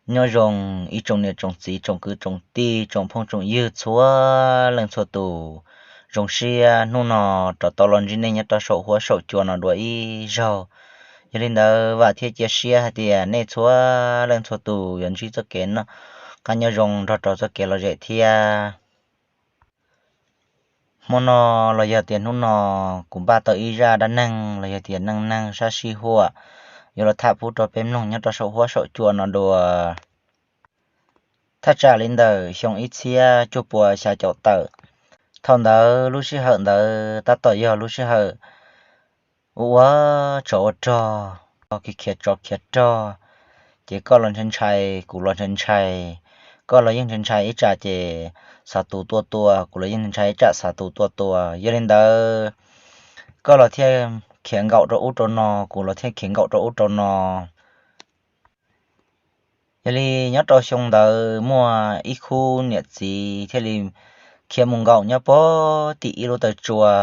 Nyob zoo ib tsoom niam tsoom txiv tsoom kwv tsoom tij tsoom phooj tsoom ywg txhua leej txhua tus. Zoo siab hnub no rov tau los ntsib nej nyob rau saum huab saum cua no dua ib zaug. Yog li ntawd vam thiab cia siab hais tias nej txhua leej txhua tus yuav ntsib txoj kev noj qab nyob zoo nrog rau txoj kev lom zem thiab. Hmo no los yog tias hnub no kuv npaj tau ib zaj dab neeg los yog tias neej neeg sab sij huam yuav los tham pub rau peb mloog nyob rau saum huab saum cua no dua. Thaj tsam li ntawm xyoo ib txhiab cuaj puas xya caum tawm, thaum ntawd lub sij hawm ntawd tab tom yog lub sij hawm ua ua tsov ua rog, khiav tsov khiav rog, ces koj los ntshai ntshai kuv los ntshai ntshai, koj los yeej ntshai ntshai ib tsam ces xav tus tua tua, kuv los yeej ntshai ntshai ib tsam xav tus tua tua. Yog li ntawd koj los thiaj khiav nkaum rau ub rau no, kuv los thiaj khiav nkaum rau ub rau no. Yog li nyob rau xyoo ntawd muaj ib khub niam txiv thiaj li khiav mus nkaum nyob pog tim ib lub taw tsua,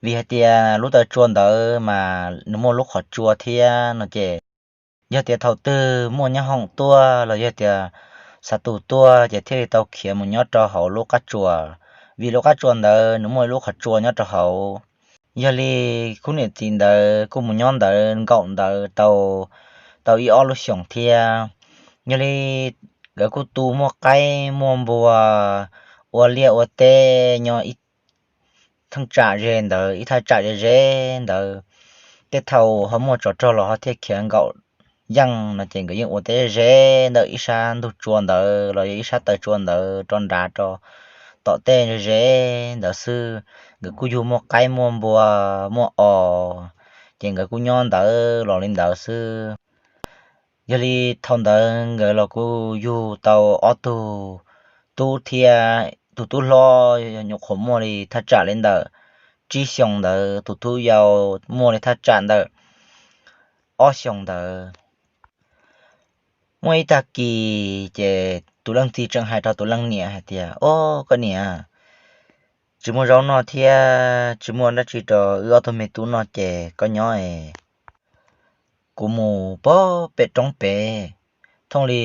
vim hais tias lub taw tsua ntawd mas nws muaj lub qhov tsua thiab no ces yog tias thaum twg muaj nyoob hoom tuaj los yog tias xav tus tuaj ces thiaj li tau khiav mus nyob rau hauv lub qab tsua, vim lub qab tsua ntawd nws muaj ib lub qhov tsua nyob rau hauv. Yog li khub niam txiv ntawd kuj mus nyob ntawd nkaum ntawd tau, tau ib ob lub xyoos thiab. Yog li nkawd kuj tu muaj qaib muaj npua, ua liaj ua teb nyob ib thaj tsam ze ntawd, ib thaj tsam ze ze ntawd. Tej thaum ho muaj tsov rog los ho thiaj khiav nkaum yeej no ces nkawd yeej ua teb ze ntawm ib sab ntug tsua ntawd los yog ib sab taw tsua ntawd rau nrad rau tom tej ze ze ntawd xwb. Nkawd kuj yug muaj qaib muaj npua muaj os, ces nkawd kuj nyob ntawd los li ntawd xwb. Yog li thaum ntawd nkawd los kuj yug tau ob tug tub thiab, tus tub hlob nyuam qhuav muaj li thaj tsam li ntawm tsib xyoos ntawd, tus tub yau muaj li thaj tsam ntawm ob xyoos ntawd. Muaj ib tag kis ces tus leej txiv tseem hais rau tus leej niam hais tias, Ob, koj niam, tsis muaj zaub noj thiab tsis muaj dab tsi rau wb ob tug me tub noj ces koj nyob es kuv mus pog pem roob pem, thooj li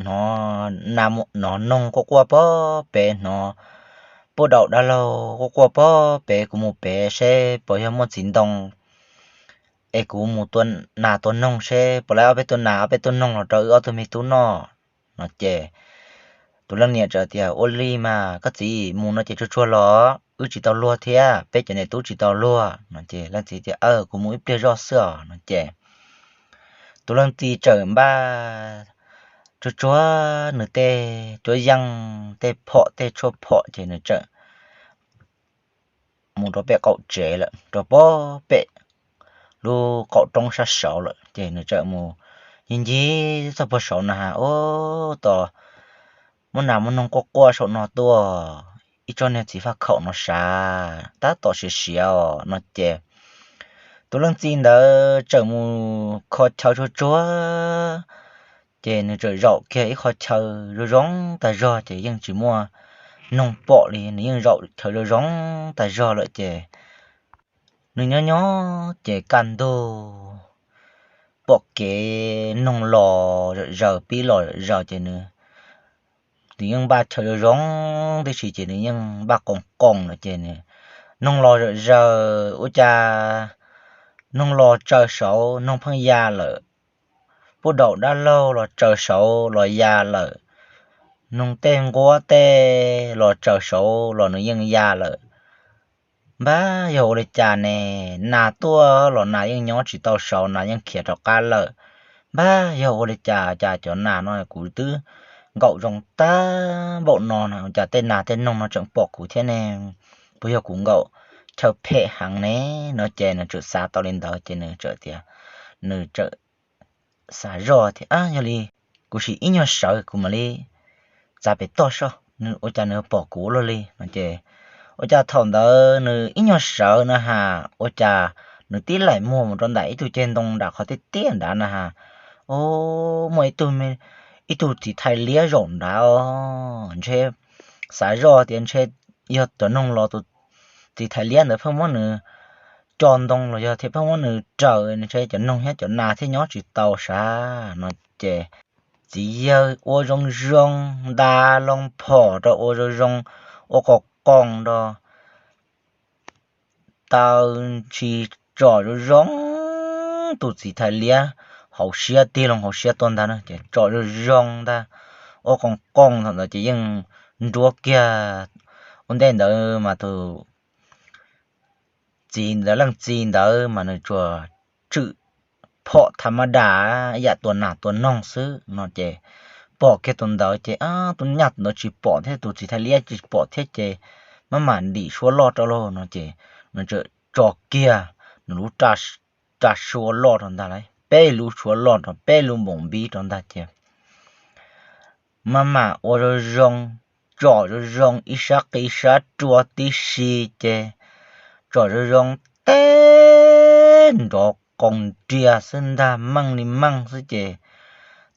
hnov noog quaj quaj pog pem, hnov puj daum dab laug quaj quaj pog pem, kuv mus pem seb puas yog muaj txiv ntoo es kuv mus tua nas tua noog seb puas laib ob peb tug nas ob peb tug noog los rau wb ob tug me tub noj no ces tus leej niam txawm tias, Ua li mas koj txiv, mus no ces tsuag tsuag los, wb tsis tau luag thiab peb cov niam tub tsis tau luag no ces leej txiv tias, Aw, kuv mus ib pliag zoj xwb os no ces tus leej txiv txawm npaj tsuag tsuag nws tej cuab yeej tej phom tej tshuaj phom ces nws txawm mus rau pem qaum tsev lawm, rau pog pem lub qaum roob sab saud lawm ces nws txawm mus ncig ncig txog puag saud na has, Ob, tos muaj nas muaj noog quaj quaj saum no tuaj, ib tsob niag txiv faj khaum no sav tab tom siav siav os no ces tus leej txiv ntawd txawm mus kho chaw tsuag tsuag ces nws txawm zaum kiag ib qho chaw zoo zoo tag zog ces yeej tsis muaj noog pom li, nws yeej zaum chaw zoo zoo tag zog lawm ces nws nyob nyob ces kaj ntug pom kev noog los zom zaws pib los zom zaws ces nws, nws yeej npaj chaw zoo zoo tib si ces nws yeej npaj qoos qoos lawm ces nws, noog los zom zaws ua cas noog los tsaws saud noog pheej ya lawm, puj daum dab laug los tsaws saud los ya lawm, noog tej nquab tej los tsaws saud los nws yeej ya lawm. Npab yog ua li cas ne, nas tuaj los nas yeej nyob tsis tau saud, nas yeej khiav rov qab lawm. Npab yog ua li cas, cas cov nas no kuv twb nkaum zoo tag npaum no, cas tej nas tej noog no tseem pom kuv thiab ne? Puas yog kuv nkaum chaw phem heev ne? No ces nws txawm xav tau li ntawd ces nws txawm tias, nws txawm xav zoj tias, Yog li kuv sim ib nyuag sawv kuv mam li txav pem toj soj, ua cas nws pom kuv luaj li no ces ua cas thaum ntawd nws ib nyuag sawv na has ua cas nws tib laim muag mus rau nram ib tug ceg ntoo nram qhov tiaj tiaj nrad na has, o, muaj ib tug, ib tug txiv thais liab zaum nrad os. Ntshe xav zoj tias ntshe yog cov noog los tus txiv thais liab ntawd pheej muab nws co ntoo los yog thiaj pheej muab nws raws, ntshe cov noog thiab cov nas thiaj nyob tsis tau sav no ces txiv yawg ua zoo zoo, nta loo phom rau ua zoo zoo, ua qoos qoos rau, tau ntsis tsom zoo zoo tus txiv thais liab hauv siab, tig loo hauv siab tuaj ntag na, ces tsom zoo zoo ntag, ua qoos qoos thaum ntawd ces yeej nruab kiag ua ntej ntawd mas tus txiv ntawd, leej txiv ntawd mas nws tsuas tswm phom tham ma das, yam tua nas tua noog xwb no ces pom kiag tus ntawd ces tus nyaj tus ntawd tsis pom thiab, tus txiv thais liab tsis pom thiab ces maj mam ntim suab loj rau lauj no ces nws txawm tso kiag nws lub rab suab loj rau ntag lauj, peb lub suab loj rau, peb lub npoos npib rau ntag ces maj mam ua zoo zoo, tsom zoo zoo ib sab qis sab rua tib si ces tsom zoo zoo teb nrov qoos nrias xwb ntag, meej li meej xwb ces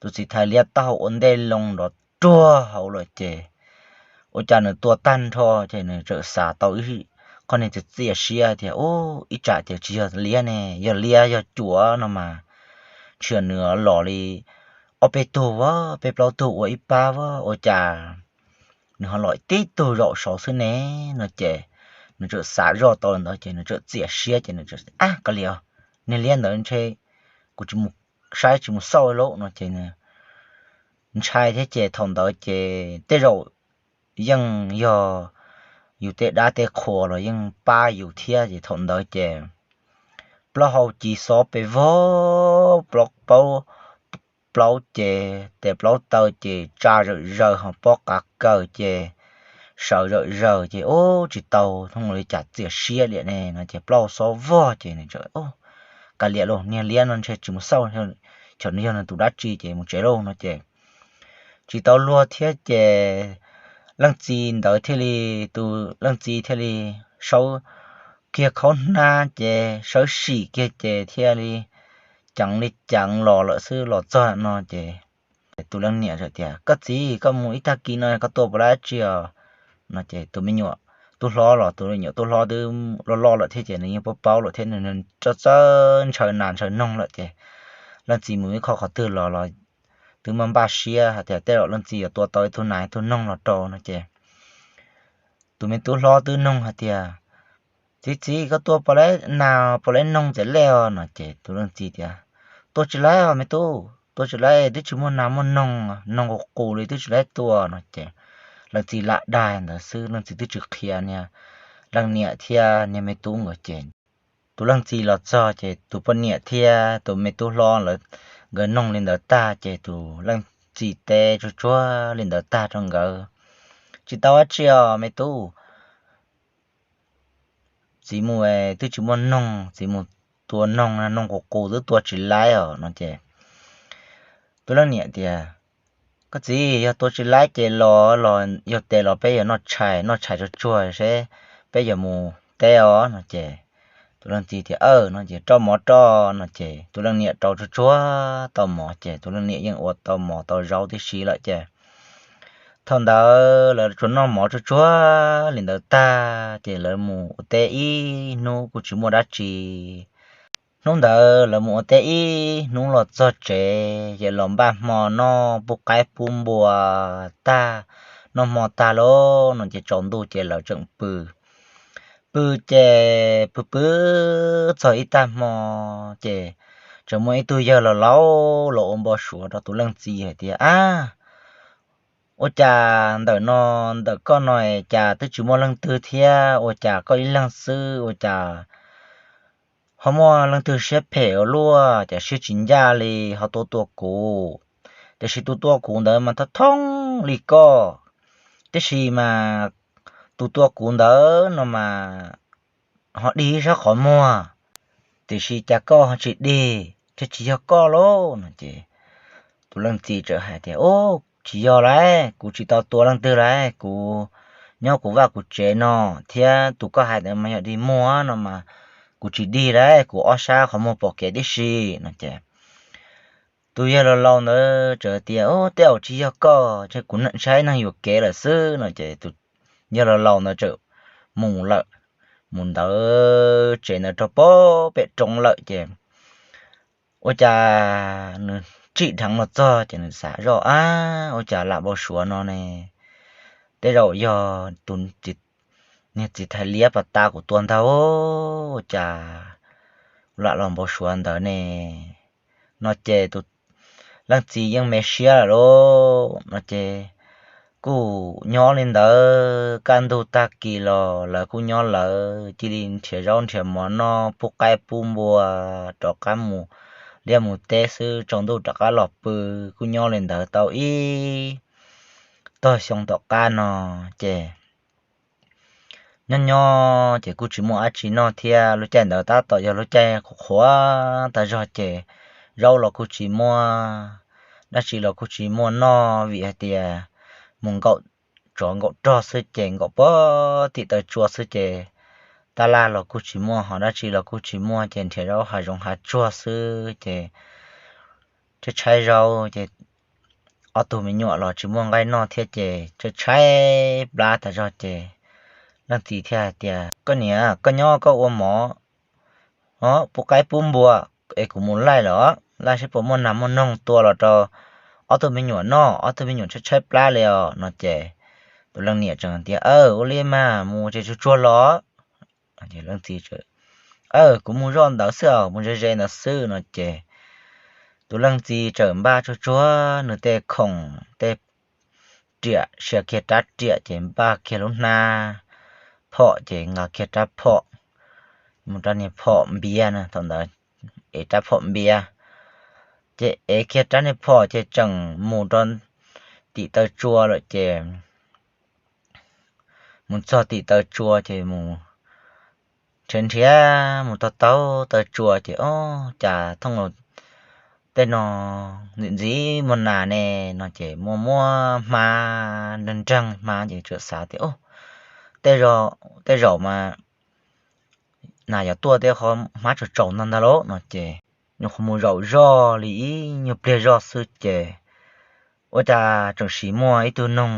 tus txiv thais liab taub hau ua ntej loo nrov ruag hauv lawm ces ua cas nws tua tag nrho ces nws txawm xav tau ib qho niag txias txias siab tias, Ub, ib tsam ces tsis yog liab ne, yog liab yog cuam no mas tsis yog nws los li ob peb tug, peb plaub tug ua ib pab, ua cas nws ho los tib tug zaum saud xwb ne no ces nws txawm xav zoj tau li ntawd ces nws txawm txias siab ces nws txawm, Ab, kav liam, niag liab ntawd ntshe kuv tsis mus saib tsis mus xauj lauj no ces nws ntshai thiab ces thaum ntawd ces tej zaum yeej yog yus tej dab tej qhua los yeej pab yus thiab ces thaum ntawd ces plaub hau ci xob pes vog, plaub ces tes plaub taw ces tsa zawm zaws ho pob qav kaws ces sawv zawm zaws ces ub tsis tau, thooj li cas txias siab liam ne no ces plaub hau xob vog ces nws txawm, Kav liam lauj, niag liab no ntshe tsis mus xauj, cham nws yog nws tus dab tsi ces mus tsev lauj no ces tsis tau luag thiab ces leej txiv ntawd thiaj li, tus leej txiv thiaj li sawv kiag khaub hnab ces sawv sim kiag ces thiaj li ceev li ceev los lawm xwb, los txog no ces tus leej niam tias, Koj txiv, koj mus ib tag kis no koj tua puas tau dab tsi os? No ces tus me nyuam tub hlob los, tus me nyuam tub hlob twb loj loj lawm thiab ces nws yeej paub paub lawm thiab, nws txawj ntshaw nas ntshaw noog lawm ces leej txiv mus ib qho qhov twg los los twb muaj npaj siab hais tias tej zaum leej txiv yuav tua tau ib tug nas ib tug noog los rau no ces tus me tub hlob twb nug hais tias, Txiv txiv, koj tua puas tau nas puas tau noog txiv lej os? No ces tus leej txiv tias, Tua tsis laib os me tub, tua tsis laib, twb tsis muaj nas muaj noog, noog qus qus li twb tsis laib tua no ces leej txiv lam dag ntawd xwb, leej txiv twb tsis qhia niag leej niam thiab niag me tub nkawd ces tus leej txiv los txog ces tus poj niam thiab tus me tub hlob lawv nkawd noog li ntawd tag ces tus leej txiv teb tsuag tsuag li ntawd tag rau nkawd, Tsis tau dab tsi os me tub, txiv mus twb tsis muaj noog, txiv mus tua noog, noog qus qus twb tua tsis laib os no ces tus leej niam tias, Koj txiv, yog tua tsis laib ces los, los yog tes los peb yuav noj tshais, noj tshais tsuag tsuag seb peb yuav mus teb os no ces tus leej txiv tias, Aw no ces rau mov rau no ces tus leej niam rau tsuag tsuag tau mov ces tus leej niam yeej ua tau mov tau zaub tib si lawm ces thaum ntawd lawv tsuas noj mov tsuag tsuag li ntawd tag ces lawv mus ua teb ib hnub kuj tsis muaj dab tsi. Hnub ntawd lawv mus ua teb ib hnub los txog tsev ces los npaj hmo noj pub qaib pub npua tag, noj hmo tag lauj no ces tsaus ntuj ces lawv tseem pw. Pw ces pw pw txog ib tag hmo ces tseem muaj ib tug yawg laus laus los ua npau suav rau tus leej txiv hais tias, Ab, ua cas ntawm no, ntawm koj no cas twb tsis muaj leej twg thiab, ua cas koj ib leeg xwb ua cas ho muaj leej twg siab phem ua luaj, cas siab tsis ncaj li ho tua tua kuv. Tiam sis tus tua kuv ntawd mas thoob thoob li koj, tiam sis mas tus tua kuv ntawd no mas ho dig ib sab qhov muag, tiam sis cas koj ho tsis dig thiab, tsis yog koj lauj no ces tus leej txiv txawm hais tias, Ub, tsis yog lauj, kuv tsis tau tua leej twg lauj, kuv nyob kuv vaj kuv tsev no thiab tus koj hais ntawd mas yog dig muag no mas kuv tsis dig lauj, kuv ob sab qhov muag pom kev tib si no ces tus yawg laus laus ntawd txawm tias, Ub, tej zaum tsis yog koj, kuv saib neeg yuam kev lawm xwb no ces tus yawg laus laus ntawd txawm mus lawm, mus ntawd tsev ntawd rau pem roob lawm ces ua cas nws tsim dheev los txog ces nws xav zoj, ab, ua cas lam npau suav no ne? Tej zaum yog tus niag txiv thais liab pas tas kuv tua ntag, ua cas lam los npau suav ntawd ne? No ces tus leej txiv yeej me siab lawm lauj. No ces kuj nyob li ntawd, kaj ntug tag kis los lawv kuj nyob lawv, cia li nrhiav zaub nrhiav mov noj, pub qaib pub npua, rov qab mus liaj mus teb xwb, tsaus ntuj rov qab los pw. Kuj nyob li ntawd tau ib tog xyoo tom qab no ces nyob nyob ces kuj tsis muaj dab tsi noj thiab. Lub caij ntawd tab tom yog lub caij qhuav qhuav tas zog ces zaub los kuj tsis muaj, dab tsi los kuj tsis muaj noj vim hais tias mus nkaum tsov nkaum rog xwb ces nkaum pog tim taw tsua xwb ces taj laj los kuj tsis muaj, ho dab tsi los kuj tsis muaj ces nrhiav zaub hav zoov hav tsuag xwb ces tshaib tshaib zaub ces ob tug me nyuam los tsis muaj nqaij noj thiab ces tshaib tshaib plab tas zog ces leej txiv thiaj hais tias, Koj niam, koj nyob koj ua mov, pub qaib pub npua, es kuv mus laij lawm, laij seb puas muaj nas muaj noog tua los rau ob tug me nyuam noj, ob tug me nyuam tshaib tshaib plab li os. No ces tus leej niam tseem tias, Ua li mas mus ces tsuag tsuag los. Leej txiv, Kuv mus zoj ntawd xwb os, mus ze ze ntawd xwb. No ces tus leej txiv txawm npaj tsuag tsuag nws tej khoom tej riam, sia kiag rab riam ces npaj kiag lub hnab phom ces nqa kiag rab phom mus rau niag phom npiav na, thaum ntawd ev rab phom npiav ces ev kiag rab niag phom ces tseem mus rau tim taw tsua lawm ces mus txog tim taw tsua ces mus nrhiav nrhiav mus taug taug taw tsua ces, Ob, cas thooj los tej no ntxim ntxim muaj nas ne? No ces muaj muaj hmab nreeg nreeg hmab ces txawm xav tias, Ob, tej zaum mas nas yuav tuaj tej qhov hmab tsaus tsaus ntag ntag lauj. No ces nyuam qhuav mus zaum zoj li ib nyuag pliag zoj xwb ces ua cas tseem sim muaj ib tug noog,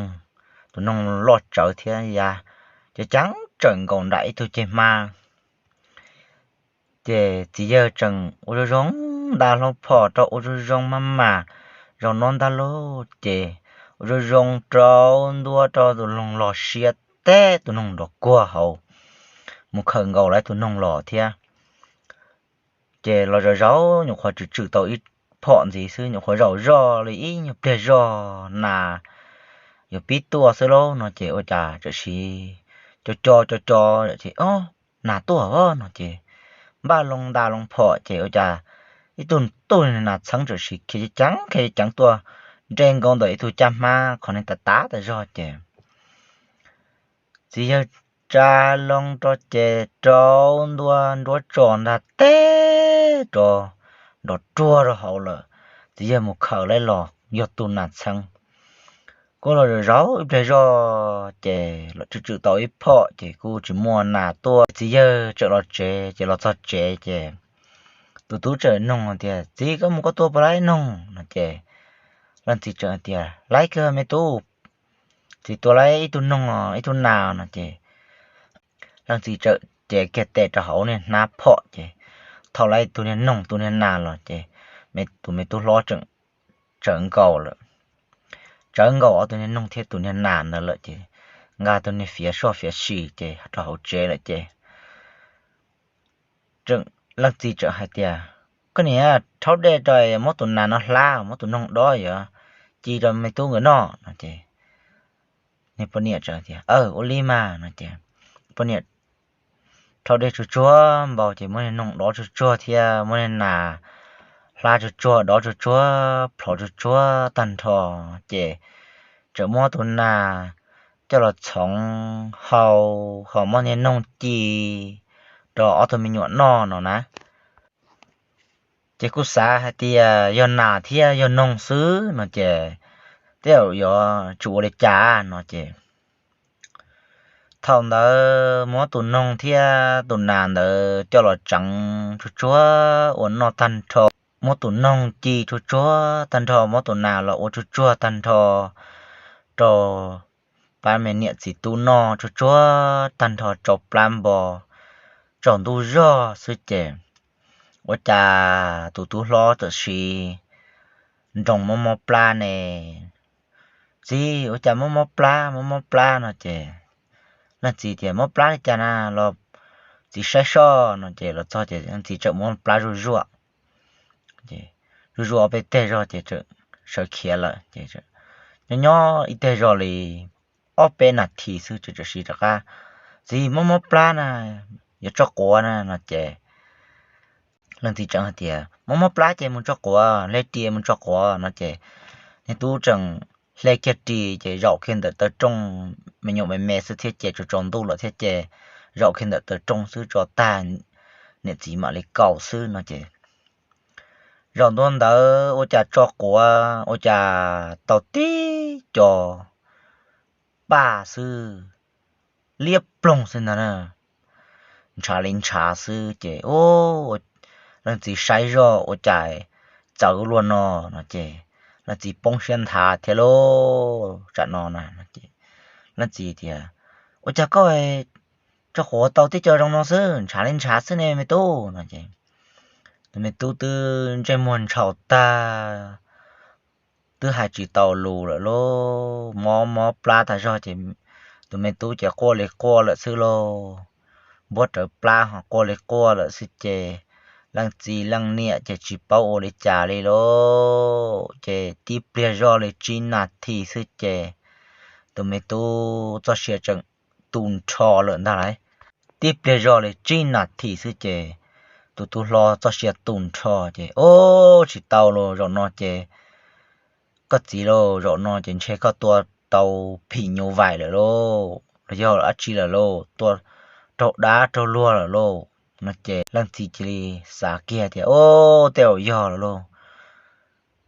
tus noog loj tsawv thiab ya, ces ceev tsawm nkaus nram ib tug ceg hmab. Ces txiv yawg tseem ua zoo zoo nta hlo phom rau, ua zoo zoo maj mam zaum no ntag lauj. Ces ua zoo zoo rau ntua rau tus noog los siab teb tus noog nrov kuag hauv, mus khaws nkaus lawm tus noog los thiab. Ces los zaum zaum nyuam qhuav tswm tswm tau ib phom ntxiv xwb, nyuam qhuav zaum zoj li ib nyuag pliag zog nas yuav pib tuaj xwb lauj. No ces ua cas txawm sim co co co co, Ob, nas tuaj os. No ces npaj loo nta loo phom ces ua cas ib tug tub nas txheeb txawm sim khiav ceev khiav ceev tuaj nres nkaus ntawm ib tug caj hmab qhov niag tav tav tas zog ces txiv yawg tsa loo rau ces rau ntua nruab tso ntag teb rau nrov ruag rau hauv lawm. Txiv yawg mus khaws lawm los yog tus nas txheeb. Kuj los zaum zaum ib pliag zoj ces los tswm tswm tau ib phom ces kuj tsis muaj nas tuaj. Txiv yawg txawm los tsev ces los txog tsev ces tus tub txawm nug tias, Txiv, koj mus koj tua puas laib noog? No ces leej txiv txawm hais tias, Laib kawg me tub, txiv tua laib ib tug noog ib tug nas. No ces leej txiv txawm cev kiag tes rau hauv niag hnab phom ces thau laib tus niag noog tus niag nas los ces tus me tub hlob tsawv nkaus lawm, tsawv nkaus ob tug niag noog thiab tus niag nas ntawd lawm ces nqa tus niag fiav soj fiav sim ces rau hauv tsev lawm ces leej txiv txawm hais tias, Koj niam, rhaub dej rau, muab tus nas no hlab, muab tus noog dob yuav ci rau me tub nkawd noj. No ces niag poj niam txawm tias, Aw, ua li mas. No ces poj niam rhaub dej tsuag tsuag npaum ces muab niag noog dob tsuag tsuag thiab muab niag nas hlab tsuag tsuag, dob tsuag tsuag, plhov tsuag tsuag tag nrho ces txawm muab tus nas coj los txhoov hau, ho muab niag noog ci rau ob tug me nyuam noj no na. Ces kuj xav hais tias yog nas thiab yog noog xwb no ces tej zaum yuav tsis ua li cas no ces thaum ntawd muab tus noog thiab tus nas ntawd coj los tseev tsuag tsuag ua noj tag nrho, muab tus noog ci tsuag tsuag tag nrho, muab tus nas los ua tsuag tsuag tag nrho rau pab me niam txiv tub noj tsuag tsuag tag nrho tsau plab npo. Tsaus ntuj zog xwb ces ua cas tus tub hlob txawm siv nroo mob mob plab ne? Txiv, ua cas mob mob plab, mob mob plab no ces leej txiv tias, mob plab li cas na los txiv saib soj no ces los txog ces leej txiv txawm mob plab zuj zuaj, zuj zuaj ob peb teg zog ces txawm sawv khiav lawm ces nyob nyob ib teg zog li ob peb nas this xwb txawm siv rov qab, txiv, mob mob plab na, yuav tso quav na no ces leej txiv tseem hais tias, mob mob plab ces mus tso quav, hle ris mus tso quav no ces niag tub tseem hle kiag ris ces zaum kiag ntawm taw rooj, me nyuam me me xwb thiab ces tsaus tsaus ntuj lawm thiab ces zaum kiag ntawm taw rooj xwb tso tag niam txiv mam li kaus xwb no ces zaum ntua ntawd ua cas tso quav ua cas tau tib co paj xwb, liab ploog xwb ntag na, ntshav li ntshav xwb ces leej txiv saib zoj ua cas txawv luaj no no ces leej txiv poob siab nthav thiab lauj. Tsam no na, leej txiv tias, ua cas koj tso quav tau tib co zoo no xwb, ntshav li ntshav xwb ne me tub no ces tus me tub twb ntsej muag ntshaus tag, twb hais tsis tau lus lawm lauj, mob mob plab tag zog ces tus me tub ces quaj li quaj lawm xwb lauj. Npuab rawv plab ho quaj li quaj lawm xwb ces leej txiv leej niam ces tsis paub ua li cas li lauj. Ces tib pliag zoj li tsib nas this xwb ces tus me tub txoj sia tseem tu nrho lawm ntag lauj. Tib pliag zoj li tsib nas this xwb ces tus tub hlob txoj sia tu nrho ces, ub, tsis tau lauj, zaum no ces koj txiv lauj, zaum no ces ntshe koj tua tau phim nyuj vais lawm lauj, los yog dab tsi lawm lauj, tua raug dab raug luag lawm lauj no ces leej txiv cia li xav kiag tias, ub, tej zaum yog lawm lauj,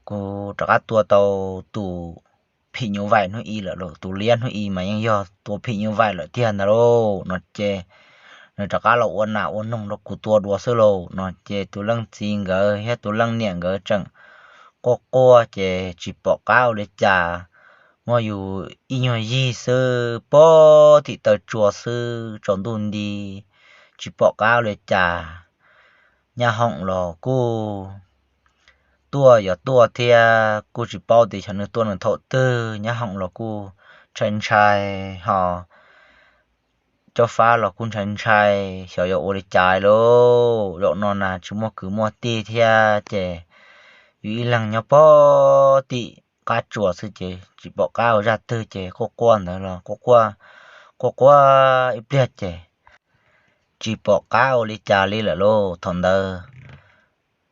kuv rov qab tua tau tus phim nyuj vais hnub i lawm lauj, tus liab hnub i mas yeej yog tus phim nyuj vais lawm tiag ntag lauj no ces nws rov qab los ua nas ua noog rau kuv tua dua xwb lauj no ces tus leej txiv nkawd thiab tus leej niam nkawd tseem quaj quaj ces tsis pom qab ua li cas. Muaj yus ib nyuag yig xwb, pog thim taw tsua xwb, tsaus ntuj nti, tsis pom qab ua li cas. Nyab hoom los kuj tuaj yuav tuaj thiab, kuj tsis paub tias xyov nws tuaj nws thaum twg. Nyab hoom los kuj ntshai ntshai ho Cob Fab los kuj ntshai ntshai xyov yuav ua li cas lauj. Zaum no na tsis muaj kwv muaj tij thiab ces yus ib leeg nyob pog tim qab tsuas xwb ces tsis pom qab ua zaj twg ces quaj quaj ntawd los quaj quaj ib pliag ces tsis pom qab ua li cas li lawm lauj. Thaum ntawd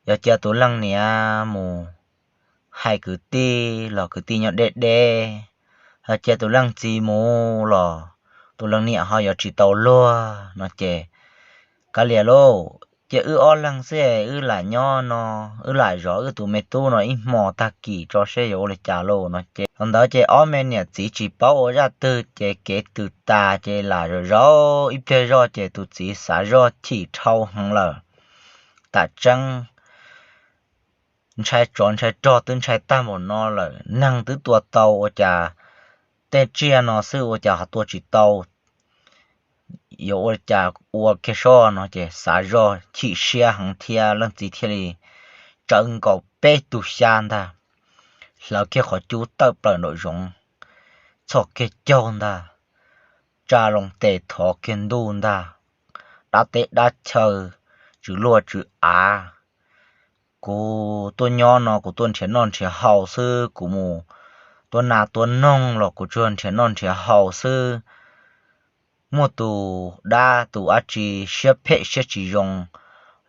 yog cia tus leej niam mus hais kwv tij los kwv tij nyob deb deb, ho cia tus leej txiv mus los tus leej niam ho yuav tsis tau luag no ces kav liam lauj, cia wb ob leeg xwb, wb lam nyob no, wb lam zov wb tus me tub no ib hmo tag kis tso seb yuav ua li cas lauj no ces thaum ntawd ces ob me niam txiv tsis paub ua zaj twg ces kev tws tas ces lam zov zov ib pliag zoj ces tus txiv xav zoj chim dhau heev lawm. Tam tseeb ntshai tsov ntshai rog twb ntshai tag npaum no lawm, neeg twb tua tau ua cas tej tsiaj no xwb ua cas ho tua tsis tau, yuav ua cas ua kiag soj no ces xav zoj chim siab heev thiab leej txiv thiaj li tsawv nkaus peb tug xyab ntag, hlawv kiag qhov cub tawm plaws nraum zoov, txhos kiag caug ntag, tsa loo tes thov kiag ntuj ntag, dab teb dab chaw, tswv luaj tswv av, kuv tuaj nyob no kuv tuaj nrhiav noj nrhiav haus xwb, kuv mus tua nas tua noog los kuv tsuas nrhiav noj nrhiav haus xwb. Muaj tus dab tus dab tsi siab phem siab tsis zoo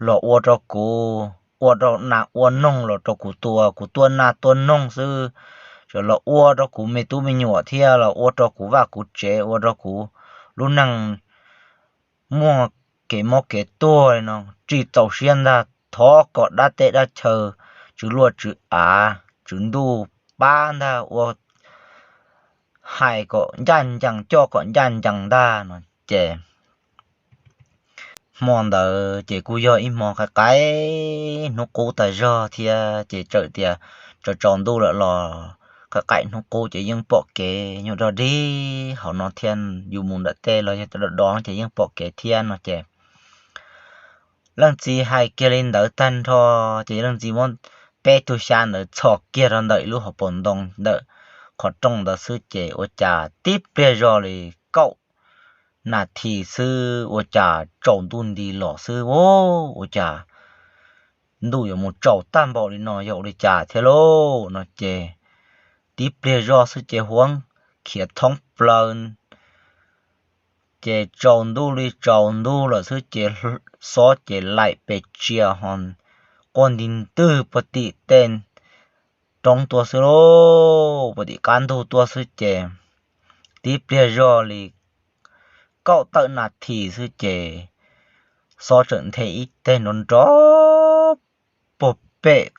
los ua rau kuv, ua rau nas ua noog los rau kuv tua, kuv tua nas tua noog xwb, los ua rau kuv me tub me nyuam thiab los ua rau kuv vaj kuv tsev, ua rau kuv lub neej muaj kev mob kev tuag li no, tsis txaus siab ntag. Thov kom dab teb dab chaw, tswv luaj tswv av, tswv ntuj pab ntag, ua hais kom ncaj ncees, coj kom ncaj ncees ntag no ces hmo ntawd ces kuj yog ib hmo qaim qaim hnub qub tas zog thiab ces txawm tias tsaus tsaus ntuj lawm los qaim qaim hnub qub ces yeej pom kev nyuj dog dig hauv no thiab, yus mus nram tej los yog do do ces yeej pom kev thiab no ces leej txiv hais kiag li ntawd tag nrho, ces leej txiv muab peb tug xya ntawd txhos kiag rau ntawm ib lub hauv paus ntoo ntawm qhov rooj ntawd xwb ces ua cas tib pliag zog li kaum nas this xwb ua cas tsaus ntuj nti los xwb, ua cas ntuj yuav mus tsaus tag npaum li no yog ua li cas thiab lauj no ces tib pliag zog xwb ces huab khiav thoob plaws, ces tsaus ntuj li tsaus ntuj lawm xwb ces xob ces laim pes tsia ho quaj nti ntwg puag tim tej roob tuaj xwb lauj, puag tim qab ntug tuaj xwb ces tib pliag zog li kaum tawm nas this xwb ces xob tseem nthe ib teg nrov nrov puag pem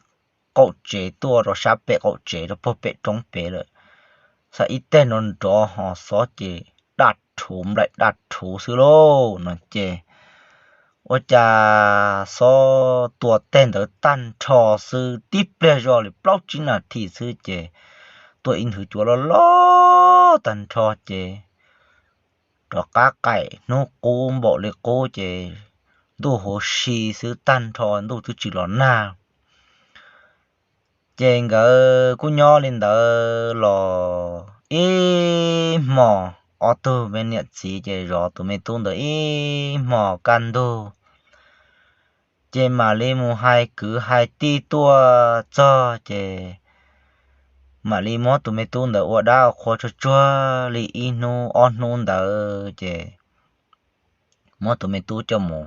qaum tsev tuaj rau sab pem qaum tsev rau puag pem roob pem lawm. Xav ib teg nrov nrov ho xob ces daj rhuv nplaim daj rhuv xwb lauj no ces ua cas xob tua teg ntawd tag nrho xwb tib pliag zog li plaub tsib nas this xwb ces tua ib nthwv cuav loj loj tag nrho ces rov qab qaim hnub qub npaum li qub ces ntuj huv si xwb tag nrho ntuj twb tsis los nag. Ces nkawd kuj nyob li ntawd los ib hmos, ob tug me niam txiv ces zov tus me tub ntawd ib hmos kaj ntug ces mam li mus hais kwv hais tij tuaj txog ces mam li muab tus me tub ntawd ua dab ua qhua tsuag tsuag li ib hnub ob hnub ntawd ces muab tus me tub coj mus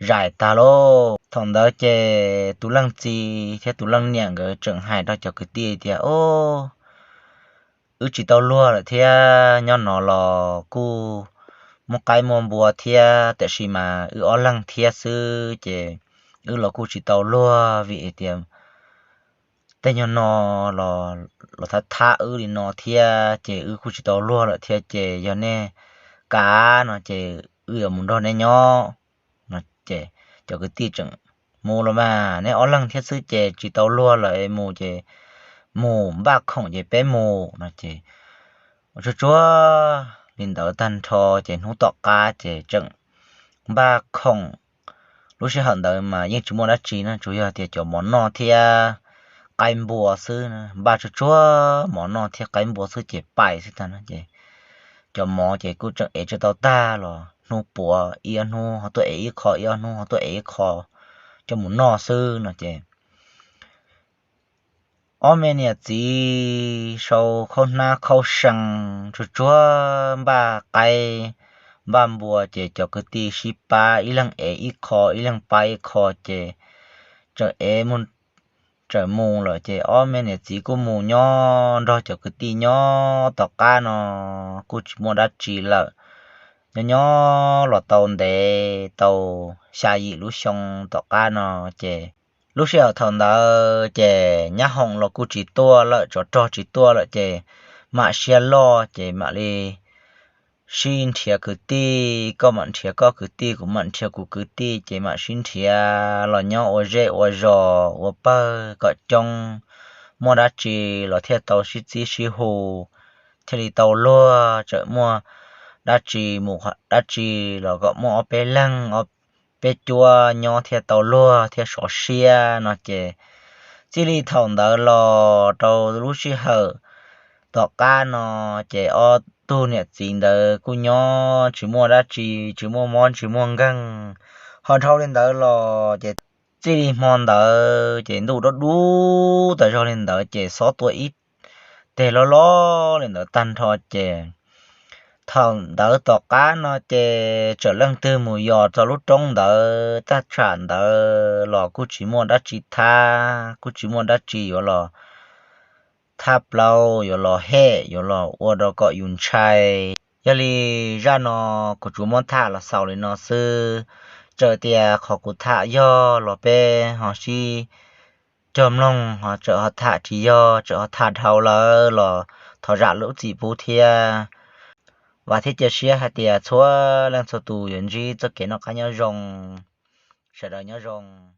zais tag lauj. Thaum ntawd ces tus leej txiv thiab tus leej niam nkawd tseem hais rau cov kwv tij tias, Wb tsis tau luag lawm thiab, nyob no los kuj muaj qaib muaj npua thiab, tiam sis mas wb ob leeg thiab xwb ces wb los kuj tsis tau luag vim tias tej nyuag no los thab thab wb li no thiab ces wb kuj tsis tau luag lawm thiab ces yog nej kam no ces wb yuav mus nrog nej nyob no ces cov kwv tij tseem, Mus los mas, neb ob leeg thiab xwb ces tsis tau luag lawm, mus ces mus, npaj khoom ces peb mus no ces ua tsuag tsuag li ntawd tag nrho ces hnub tom qab ces tseem npaj khoom. Lub sij hawm ntawd mas yeej tsis muaj dab tsi na, tsuas yog tias cov mov noj thiab qaib npua xwb, npaj tsuag tsuag mov noj thiab qaib npua xwb ces pais xwb tag ces cov mov ces kuj tseem ev tsis tau tag los hnub puav ib ob hnub ho tuaj ev ib qho, ib ob hnub ho tuaj ev ib qho coj mus noj xwb no ces ob me niam txiv sau khaub hnab khaub see tsuag tsuag npaj qaib npaj npua ces cov kwv tij sib pab ib leeg ev ib qho ib leeg pab ib qho ces tseem ev tseem mus lawm ces ob me niam txiv kuj mus nyob nrog cov kwv tij nyob tom qab no kuj tsis muaj dab tsi lawm. Nyob nyob los tau ntev tau xya yim lub xyoo tom qab no ces lub sij hawm thaum ntawd ces nyab hoom los kuj tsis tuaj lawm, tsov rog tsis tuaj lawm ces mam siab loj ces mam li sib nrhiav kwv tij, koj mam nrhiav koj kwv tij, kuv mam nrhiav kuv kwv tij ces mam sib nrhiav los nyob ua zej ua zos ua pawg kom coob, muaj dab tsi los thiaj tau sib txib sib hu, thiaj li tau luag, tseem muaj dab tsi mus dab tsi los kom muaj ob peb leeg ob peb cuab nyob thiaj tau luag thiaj sov siab no ces txij li thaum ntawd los rau lub sij hawm tom qab no ces ob tug niam txiv ntawd kuj nyob tsis muaj dab tsi, tsis muaj mob tsis muaj nkeeg. Ho dhau li ntawd los ces txij li hmo ntawd ces ntuj dub dub tas zog li ntawd ces xob tua ib teg loj loj li ntawd tag nrho ces thaum ntawd tom qab no ces txawm leej twg mus yos txog lub roob ntawd tag tsham ntawd los kuj tsis muaj dab tsi thab, kuj tsis muaj dab tsi yuav los thab plaub, yuav los hem, yuav los ua rau kom yus ntshai. Yog li zaj no kuv tsuas muab tham los xaus li no xwb. Txawm tias qhov kuv tham yog los peb ho sib cog mloog, ho txawm ho tham tsis yog, txawm ho tham dhau lawm los thov zam lub txim pub thiab. Vam thiab cia siab hais tias txhua leej txhua tus yuav ntsib txoj kev noj qab nyob zoo. Sawv daws nyob zoo.